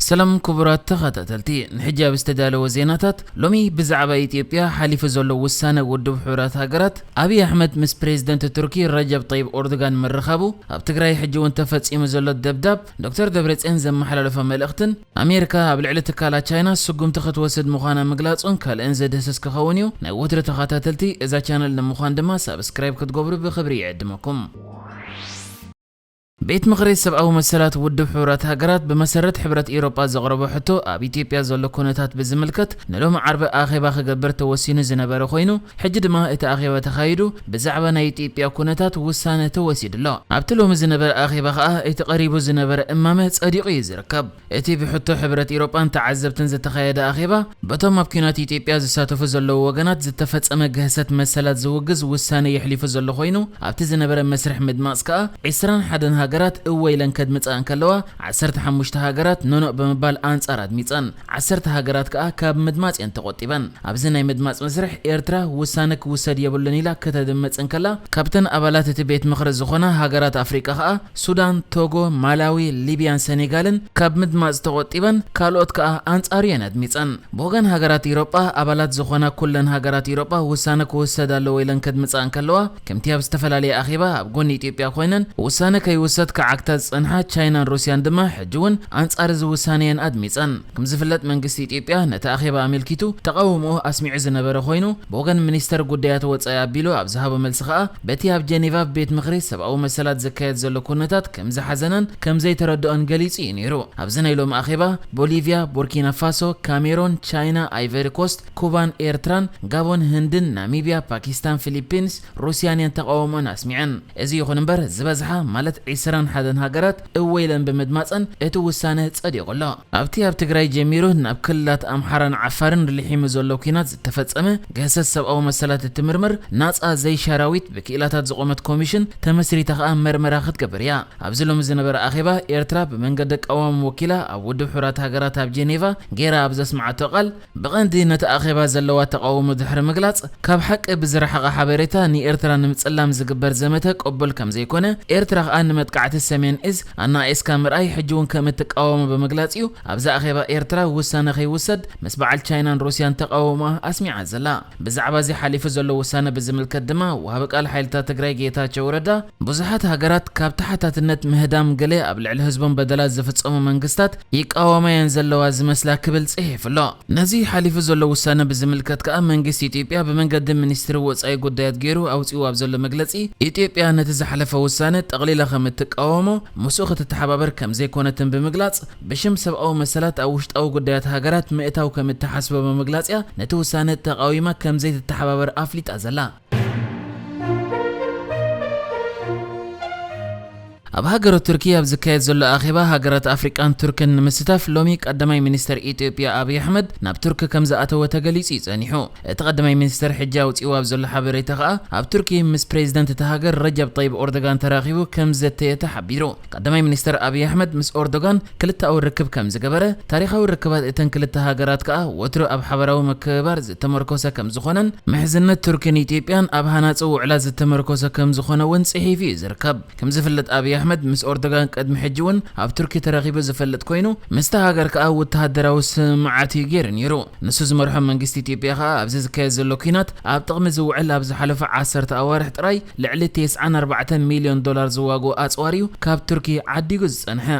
ሰላም ክቡራት ተኸታተልቲ፣ ንሕጂ ኣብ ዝተዳለወ ዜናታት፣ ሎሚ ብዛዕባ ኢትዮጵያ ሓሊፉ ዘሎ ውሳነ ውድብ ሕቡራት ሃገራት፣ ኣብይ ኣሕመድ ምስ ፕሬዝደንት ቱርኪ ረጀብ ጠይብ ኦርዶጋን ምርኻቡ፣ ኣብ ትግራይ ሕጂ እውን ተፈጺሙ ዘሎ ደብዳብ፣ ዶክተር ደብረጽዮን ዘመሓላለፎ መልእኽትን ኣሜሪካ ኣብ ልዕሊ ትካላት ቻይና ስጉምቲ ክትወስድ ምዃና ምግላጹን ካልእን ዝድህስስ ክኸውን እዩ። ናይ ወትሩ ተኸታተልቲ እዛ ቻነል ንምዃን ድማ ሳብስክራይብ ክትገብሩ ብኽብሪ ይዕድመኩም። ቤት ምኽሪ ሰብኣዊ መሰላት ውድብ ሕቡራት ሃገራት ብመሰረት ሕብረት ኤውሮጳ ዘቕረቦ ሕቶ ኣብ ኢትዮጵያ ዘሎ ኩነታት ብዝምልከት ንሎሚ ዓርቢ ኣኼባ ክገብር ተወሲኑ ዝነበረ ኮይኑ፣ ሕጂ ድማ እቲ ኣኼባ ተኻይዱ ብዛዕባ ናይ ኢትዮጵያ ኩነታት ውሳነ ተወሲዱ ኣሎ። ኣብቲ ሎሚ ዝነበረ ኣኼባ ከኣ እቲ ቀሪቡ ዝነበረ እማመ ጸዲቑ እዩ ዝርከብ። እቲ ብሕቶ ሕብረት ኢሮጳን ተዓዘብትን ዝተኻየደ ኣኼባ፣ በቶም ኣብ ኲናት ኢትዮጵያ ዝሳተፉ ዘለዉ ወገናት ዝተፈጸመ ግህሰት መሰላት ዝውግዝ ውሳነ የሕሊፉ ዘሎ ኮይኑ፣ ኣብቲ ዝነበረ መስርሕ ምድማጽ ከኣ፣ ዕስራን ሓደን ሃገራት እወ ኢለን ከድምጻ እንከለዋ፣ ዓሰርተ ሓሙሽተ ሃገራት ኖኖእ ብምባል ኣንጻር ኣድሚጸን። ዓሰርተ ሃገራት ከኣ ካብ ምድማጽ እየን ተቖጢበን። ኣብዚ ናይ ምድማጽ መስርሕ፣ ኤርትራ ውሳነ ክውሰድ የብሉን ኢላ ከተድምጽ እንከላ፣ ካብተን ኣባላት እቲ ቤት ምኽሪ ዝኾና ሃገራት ኣፍሪቃ ከኣ፣ ሱዳን፣ ቶጎ፣ ማላዊ፣ ሊብያን ሰኔጋልን ካብ ምድማጽ ተቖጢበን፣ ካልኦት ከኣ ኣንጻሩ እየን ኣድሚጸን። ብወገን ሃገራት ኢሮጳ፣ ኣባላት ዝኾና ኩለን ሃገራት ኢሮጳ ውሳነ ክውሰድ ኣለዎ ኢለን ከድምጻ እንከለዋ፣ ከምቲ ኣብ ዝተፈላለየ ኣኼባ ኣብ ጎኒ ኢትዮጵያ ኮይነን ውሳነ ከይውሰድ ክዓግታ ዝጸንሓ ቻይናን ሩስያን ድማ ሕጂ እውን ኣንጻር እዚ ውሳነ እየን ኣድሚጸን። ከም ዝፍለጥ መንግስቲ ኢትዮጵያ ነቲ ኣኼባ ኣመልኪቱ ተቓውሞኡ ኣስሚዑ ዝነበረ ኮይኑ፣ ብወገን ሚኒስተር ጉዳያት ወጻኢ ኣቢሉ ኣብ ዝሃቦ መልሲ ከኣ፣ በቲ ኣብ ጀኔቫ ቤት ምኽሪ ሰብኣዊ መሰላት ዝካየድ ዘሎ ኩነታት ከም ዝሓዘነን ከም ዘይተረድኦን ገሊጹ እዩ ነይሩ። ኣብዚ ናይ ሎሚ ኣኼባ፣ ቦሊቭያ፣ ቡርኪና ፋሶ፣ ካሜሮን፣ ቻይና፣ ኣይቨሪ ኮስት፣ ኩባን ኤርትራን፣ ጋቦን፣ ህንድን፣ ናሚብያ፣ ፓኪስታን፣ ፊሊፒንስ፣ ሩስያን እየን ተቓውሞን ኣስሚዐን። እዚ ይኹን እምበር፣ ዝበዝሓ ማለት ዕስራን ሓደን ሃገራት እወ ኢለን ብምድማጸን እቲ ውሳነ ጸዲቑ ኣሎ። ኣብቲ ኣብ ትግራይ ጀሚሩ ናብ ክልላት ኣምሓራን ዓፋርን ልሒሙ ዘሎ ኲናት ዝተፈጸመ ግህሰት ሰብኣዊ መሰላት እትምርምር ናጻ ዘይሻራዊት ብክኢላታት ዝቖመት ኮሚሽን ተመስሪታ ከኣ መርመራ ክትገብር እያ። ኣብዚ ሎሚ ዝነበረ ኣኼባ ኤርትራ ብመንገዲ ቀዋሚ ወኪላ ኣብ ውድብ ሕቡራት ሃገራት ኣብ ጄኔቫ ገይራ ኣብ ዘስምዓቶ ቃል፣ ብቐንዲ ነቲ ኣኼባ ዘለዋ ተቓውሞ ድሕሪ ምግላጽ፣ ካብ ሓቂ ብዝረሓቐ ሓበሬታ ንኤርትራ ንምጽላም ዝግበር ዘመተ ቅቡል ከም ዘይኮነ፣ ኤርትራ ከኣ ንመጥቃዕቲ ሰሜን እዝ ኣናኢስካ ምርኣይ ሕጂ እውን ከም እትቃወሞ ብምግላጽ እዩ ኣብዚ ኣኼባ ኤርትራ ውሳነ ከይውሰድ ምስ በዓል ቻይናን ሩስያን ተቓውሞኣ ኣስሚዓ ዘላ። ብዛዕባ እዚ ሓሊፉ ዘሎ ውሳነ ብዝምልከት ድማ ወሃቢ ቃል ሓይልታት ትግራይ ጌታቸው ረዳ፣ ብዙሓት ሃገራት ካብ ተሓታትነት ምህዳም ገለ ኣብ ልዕሊ ህዝቦም በደላት ዝፍጸሙ መንግስታት ይቃወማየን ዘለዋ ዝመስላ ክብል ጽሒፉ ኣሎ። ነዚ ሓሊፉ ዘሎ ውሳነ ብዝምልከት ከኣ መንግስቲ ኢትዮጵያ ብመንገዲ ሚኒስትሪ ወጻኢ ጉዳያት ገይሩ ኣውጺኡ ኣብ ዘሎ መግለጺ፣ ኢትዮጵያ ነቲ ዝሓለፈ ውሳነ ጠቕሊላ ከም እትቃወሞ ምስኡ ክትተሓባበር ከም ዘይኮነትን ብምግላጽ፣ ብሽም ሰብኣዊ መሰላት ኣብ ውሽጣዊ ጉዳያት ሃገራት ምእታው ከም እትሓስቦ ብምግላጽ እያ ነቲ ውሳነ ተቓዊማ ከም ዘይትተሓባበር ኣፍሊጣ ዘላ። ኣብ ሃገረ ቱርኪ ኣብ ዝካየድ ዘሎ ኣኼባ ሃገራት ኣፍሪቃን ቱርክን ንምስታፍ ሎሚ ቀዳማይ ሚኒስተር ኢትዮጵያ ኣብይ ኣሕመድ ናብ ቱርኪ ከም ዝኣተወ ተገሊጹ እዩ ጸኒሑ። እቲ ቀዳማይ ሚኒስተር ሕጂ ኣውጺኡ ኣብ ዘሎ ሓበሬታ ከኣ ኣብ ቱርኪ ምስ ፕሬዚደንት እታ ሃገር ረጀብ ጠይብ ኦርዶጋን ተራኺቡ ከም ዘተየ ተሓቢሩ። ቀዳማይ ሚኒስተር ኣብይ ኣሕመድ ምስ ኦርዶጋን ክልተኣዊ ርክብ ከም ዝገበረ፣ ታሪኻዊ ርክባት እተን ክልተ ሃገራት ከኣ ወትሩ ኣብ ሓበራዊ ምክብባር ዝተመርኮሰ ከም ዝኾነን ምሕዝነት ቱርክን ኢትዮጵያን ኣብ ሃናጺ ውዕላት ዝተመርኮሰ ከም ዝኾነ እውን ጽሒፉ እዩ ዝርከብ። ከም ዝፍለጥ ኣብይ ኣሕመድ ምስ ኦርዶጋን ቅድሚ ሕጂ እውን ኣብ ቱርኪ ተራኺቡ ዝፈልጥ ኮይኑ፣ ምስታ ሃገር ከኣ ወተሃደራዊ ስምምዓት እዩ ገይሩ ነይሩ። ንሱ ዝመርሖ መንግስቲ ኢትዮጵያ ከኣ ኣብዚ ዝካየድ ዘሎ ኲናት ኣብ ጥቕሚ ዝውዕል ኣብ ዝሓለፈ ዓሰርተ ኣዋርሕ ጥራይ ልዕሊ ተስዓን ኣርባዕተን ሚልዮን ዶላር ዝዋግኡ ኣጽዋር እዩ ካብ ቱርኪ ዓዲጉ ዝጸንሐ።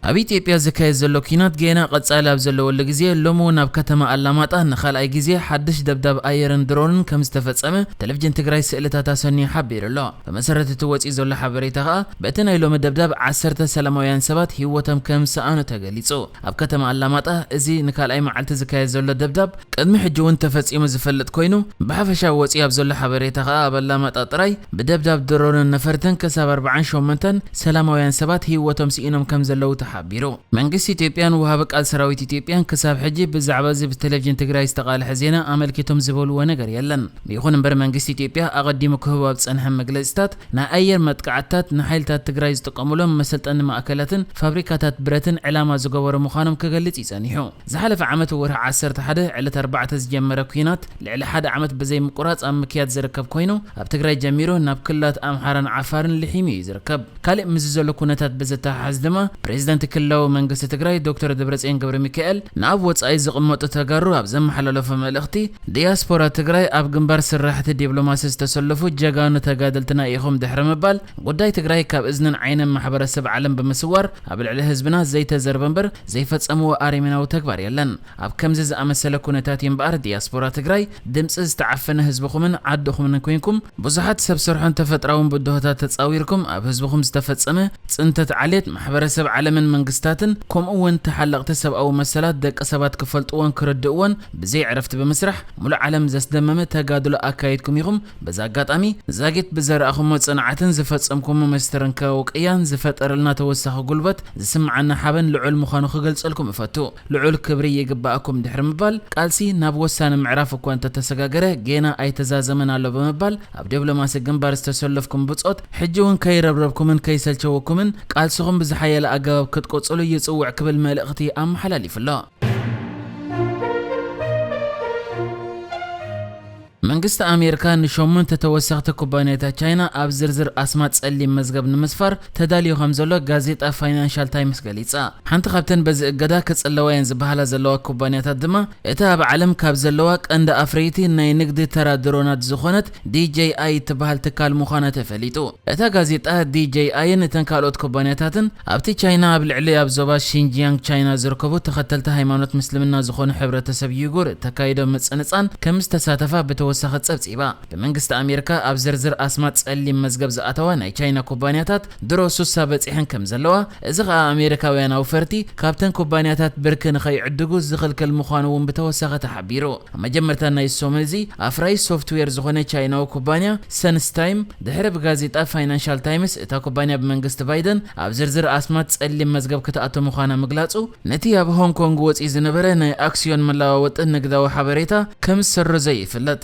ኣብ ኢትዮጵያ ዝካየድ ዘሎ ኲናት ገና ቀጻሊ ኣብ ዘለወሉ ግዜ፣ ሎሚ እውን ኣብ ከተማ ኣላማጣ ንኻልኣይ ግዜ ሓድሽ ደብዳብ ኣየርን ድሮንን ከም ዝተፈጸመ ቴሌቪዥን ትግራይ ስእልታት ኣሰንዩ ሓቢሩ ኣሎ። ብመሰረት እቲ ወጺኡ ዘሎ ሓበሬታ ከኣ፣ በቲ ናይ ሎሚ ደብዳብ ዓሰርተ ሰላማውያን ሰባት ህይወቶም ከም ዝሰኣኑ ተገሊጹ። ኣብ ከተማ ኣላማጣ እዚ ንካልኣይ መዓልቲ ዝካየድ ዘሎ ደብዳብ ቅድሚ ሕጂ እውን ተፈጺሙ ዝፈልጥ ኮይኑ፣ ብሓፈሻ ወጺኡ ኣብ ዘሎ ሓበሬታ ከኣ ኣብ ኣላማጣ ጥራይ ብደብዳብ ድሮንን ነፈርትን ክሳብ ኣርባዓን ሸሞንተን ሰላማውያን ሰባት ህይወቶም ስኢኖም ከም ዘለዉ ተሓቢሩ። ሓቢሩ። መንግስቲ ኢትዮጵያን ወሃቢ ቃል ሰራዊት ኢትዮጵያን ክሳብ ሕጂ ብዛዕባ እዚ ብቴሌቪዥን ትግራይ ዝተቓልሐ ዜና ኣመልኪቶም ዝበልዎ ነገር የለን። ይኹን እምበር መንግስቲ ኢትዮጵያ ኣቐዲሙ ክህቦ ኣብ ዝጸንሐ መግለጺታት፣ ናይ ኣየር መጥቃዕትታት ንሓይልታት ትግራይ ዝጥቀሙሎም መሰልጠኒ ማእከላትን ፋብሪካታት ብረትን ዕላማ ዝገበሩ ምዃኖም ክገልጽ እዩ ጸኒሑ። ዝሓለፈ ዓመት ወርሒ ዓሰርተ ሓደ ዕለት ኣርባዕተ ዝጀመረ ኲናት ልዕሊ ሓደ ዓመት ብዘይ ምቁራጽ ኣብ ምክያድ ዝርከብ ኮይኑ፣ ኣብ ትግራይ ጀሚሩ ናብ ክልላት ኣምሓራን ዓፋርን ልሒሙ እዩ ዝርከብ። ካልእ ምስዚ ዘሎ ኩነታት ብዘተሓሓዝ ድማ፣ ፕሬዚደንት ክልላዊ መንግስቲ ትግራይ ዶክተር ደብረጽዮን ገብረ ሚካኤል ንኣብ ወጻኢ ዝቕመጡ ተጋሩ ኣብ ዘመሓላለፎ መልእኽቲ፣ ዲያስፖራ ትግራይ ኣብ ግንባር ስራሕቲ ዲፕሎማሲ ዝተሰለፉ ጀጋኑ ተጋደልትና ኢኹም ድሕሪ ምባል፣ ጉዳይ ትግራይ ካብ እዝንን ዓይንን ማሕበረሰብ ዓለም ብምስዋር ኣብ ልዕሊ ህዝብና ዘይተዘርበ እምበር ዘይፈጸምዎ ኣረሜናዊ ተግባር የለን። ኣብ ከምዚ ዝኣመሰለ ኩነታት እዩ እምበኣር ዲያስፖራ ትግራይ ድምፂ ዝተዓፈነ ህዝብኹምን ዓድኹምን ኮይንኩም ብዙሓት ሰብ ሰርሖን ተፈጥራውን ብድሆታት ተጻዊርኩም ኣብ ህዝብኹም ዝተፈጸመ ጽንተት ዓሌት ማሕበረሰብ ዓለምን መንግስታትን ከምኡ እውን ተሓለቕቲ ሰብኣዊ መሰላት ደቂ ሰባት ክፈልጥዎን ክርድእዎን ብዘይ ዕረፍቲ ብምስራሕ ሙሉእ ዓለም ዘስደመመ ተጋድሎ ኣካይድኩም ኢኹም። በዚ ኣጋጣሚ ዛጊት ብዘራእኹሞ ጽንዓትን ዝፈጸምኩሞ መስተንክራዊ ቅያን ዝፈጠረልና ተወሳኺ ጉልበት ዝስምዓና ሓበን ልዑል ምዃኑ ክገልጸልኩም እፈቱ። ልዑል ክብሪ ይግባኣኩም ድሕሪ ምባል፣ ቃልሲ ናብ ወሳኒ ምዕራፍ እኳ እንተተሰጋገረ ጌና ኣይተዛዘመን ኣሎ ብምባል፣ ኣብ ዲፕሎማሲ ግንባር ዝተሰለፍኩም ብጾት ሕጂ እውን ከይረብረብኩምን ከይሰልቸወኩምን ቃልስኹም ብዝሓየለ ኣገባብ ክትቅጽሉ ይጽውዕ ክብል መልእኽቲ ኣመሓላሊፉ ኣሎ። መንግስቲ ኣሜሪካ ንሸሞንተ ተወሰኽቲ ኩባንያታት ቻይና ኣብ ዝርዝር ኣስማት ጸሊም መዝገብ ንምስፋር ተዳልዩ ከም ዘሎ ጋዜጣ ፋይናንሻል ታይምስ ገሊጻ። ሓንቲ ካብተን በዚ እገዳ ክጽለዋ እየን ዝበሃላ ዘለዋ ኩባንያታት ድማ እታ ኣብ ዓለም ካብ ዘለዋ ቀንዲ ኣፍረይቲ ናይ ንግዲ ተራ ድሮናት ዝኾነት ዲ ጄይ ኣይ እትበሃል ትካል ምዃና ተፈሊጡ። እታ ጋዜጣ ዲ ጄይ ኣይን እተን ካልኦት ኩባንያታትን ኣብቲ ቻይና ኣብ ልዕሊ ኣብ ዞባ ሺንጂያንግ ቻይና ዝርከቡ ተኸተልቲ ሃይማኖት ምስልምና ዝኾኑ ሕብረተሰብ ዩጉር እተካይዶ ምጽንጻን ከም ዝተሳተፋ ብተወሳኺ ጸብጺባ። ብመንግስቲ ኣሜሪካ ኣብ ዝርዝር ኣስማት ጸሊም መዝገብ ዝኣተዋ ናይ ቻይና ኩባንያታት ድሮ ሱሳ በጺሐን ከም ዘለዋ፣ እዚ ኸኣ ኣሜሪካውያን ኣውፈርቲ ካብተን ኩባንያታት ብርኪ ንኸይዕድጉ ዝኽልክል ምዃኑ እውን ብተወሳኺ ተሓቢሩ። ኣብ መጀመርታ ናይ ሶመዚ ኣፍራይ ሶፍትዌር ዝኾነ ቻይናዊ ኩባንያ ሰንስታይም ድሕሪ ብጋዜጣ ፋይናንሻል ታይምስ እታ ኩባንያ ብመንግስቲ ባይደን ኣብ ዝርዝር ኣስማት ጸሊም መዝገብ ክትኣቱ ምዃና ምግላጹ፣ ነቲ ኣብ ሆንግ ኮንግ ወጺኡ ዝነበረ ናይ ኣክስዮን መለዋወጢ ንግዳዊ ሓበሬታ ከም ዝሰረዞ ይፍለጥ።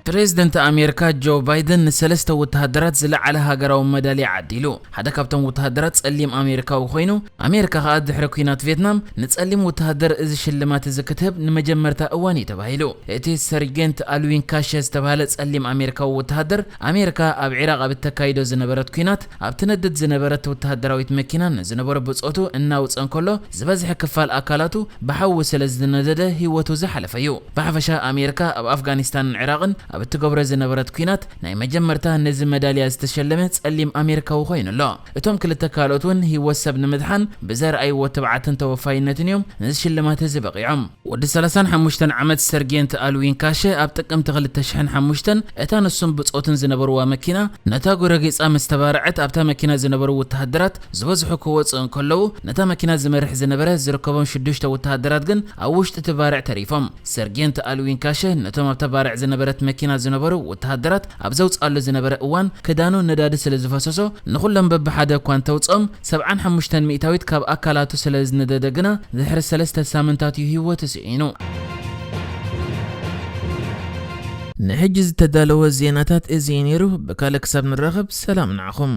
ፕሬዝደንት ኣሜሪካ ጆ ባይደን ንሰለስተ ወተሃደራት ዝለዓለ ሃገራዊ መዳልያ ዓዲሉ። ሓደ ካብቶም ወተሃደራት ጸሊም ኣሜሪካዊ ኮይኑ፣ ኣሜሪካ ከኣ ድሕሪ ኲናት ቪየትናም ንጸሊም ወተሃደር እዚ ሽልማት እዚ ክትህብ ንመጀመርታ እዋን እዩ ተባሂሉ። እቲ ሰርጌንት ኣልዊን ካሸ ዝተባህለ ጸሊም ኣሜሪካዊ ወተሃደር፣ ኣሜሪካ ኣብ ዒራቕ ኣብ እተካይዶ ዝነበረት ኲናት ኣብ ትነድድ ዝነበረት ወተሃደራዊት መኪና ንዝነበሩ ብጾቱ እናውጸ እንከሎ፣ ዝበዝሐ ክፋል ኣካላቱ ብሓዊ ስለ ዝነደደ ህይወቱ ዝሓለፈ እዩ። ብሓፈሻ ኣሜሪካ ኣብ ኣፍጋኒስታንን ዒራቕን ኣብ እትገብሮ ዝነበረት ኲናት ናይ መጀመርታ ነዚ መዳልያ ዝተሸለመ ጸሊም ኣሜሪካዊ ኮይኑ ኣሎ። እቶም ክልተ ካልኦት እውን ህይወት ሰብ ንምድሓን ብዘርኣይዎ ትብዓትን ተወፋይነትን እዮም ነዚ ሽልማት እዚ በቒዖም። ወዲ ሰላሳን ሓሙሽተን ዓመት ሰርጌንት ኣልዊን ካሸ ኣብ ጥቅምቲ ክልተ ሽሕን ሓሙሽተን እታ ንሱን ብጾቱን ዝነበርዋ መኪና ነታ ጎረጌጻ ምስ ተባርዐት ኣብታ መኪና ዝነበሩ ወተሃደራት ዝበዝሑ ክወጽኡ እንከለዉ፣ ነታ መኪና ዝመርሕ ዝነበረ ዝርከቦም ሽዱሽተ ወተሃደራት ግን ኣብ ውሽጢ እቲ ባርዕ ተሪፎም። ሰርጌንት ኣልዊን ካሸ ነቶም ኣብታ ባርዕ ዝነበረት መኪና ዝነበሩ ወተሃደራት ኣብ ዘውጽኣሉ ዝነበረ እዋን ክዳኑ ነዳዲ ስለ ዝፈሰሶ ንኹሎም በብሓደ እኳ እንተውጽኦም፣ ሰብዓን ሓሙሽተን ሚእታዊት ካብ ኣካላቱ ስለ ዝነደደ ግና ድሕሪ ሰለስተ ሳምንታት እዩ ህይወቱ ስኢኑ። ንሕጂ ዝተዳለወ ዜናታት እዚ እዩ ነይሩ። ብካልእ ክሳብ ንራኸብ ሰላም ንዓኹም።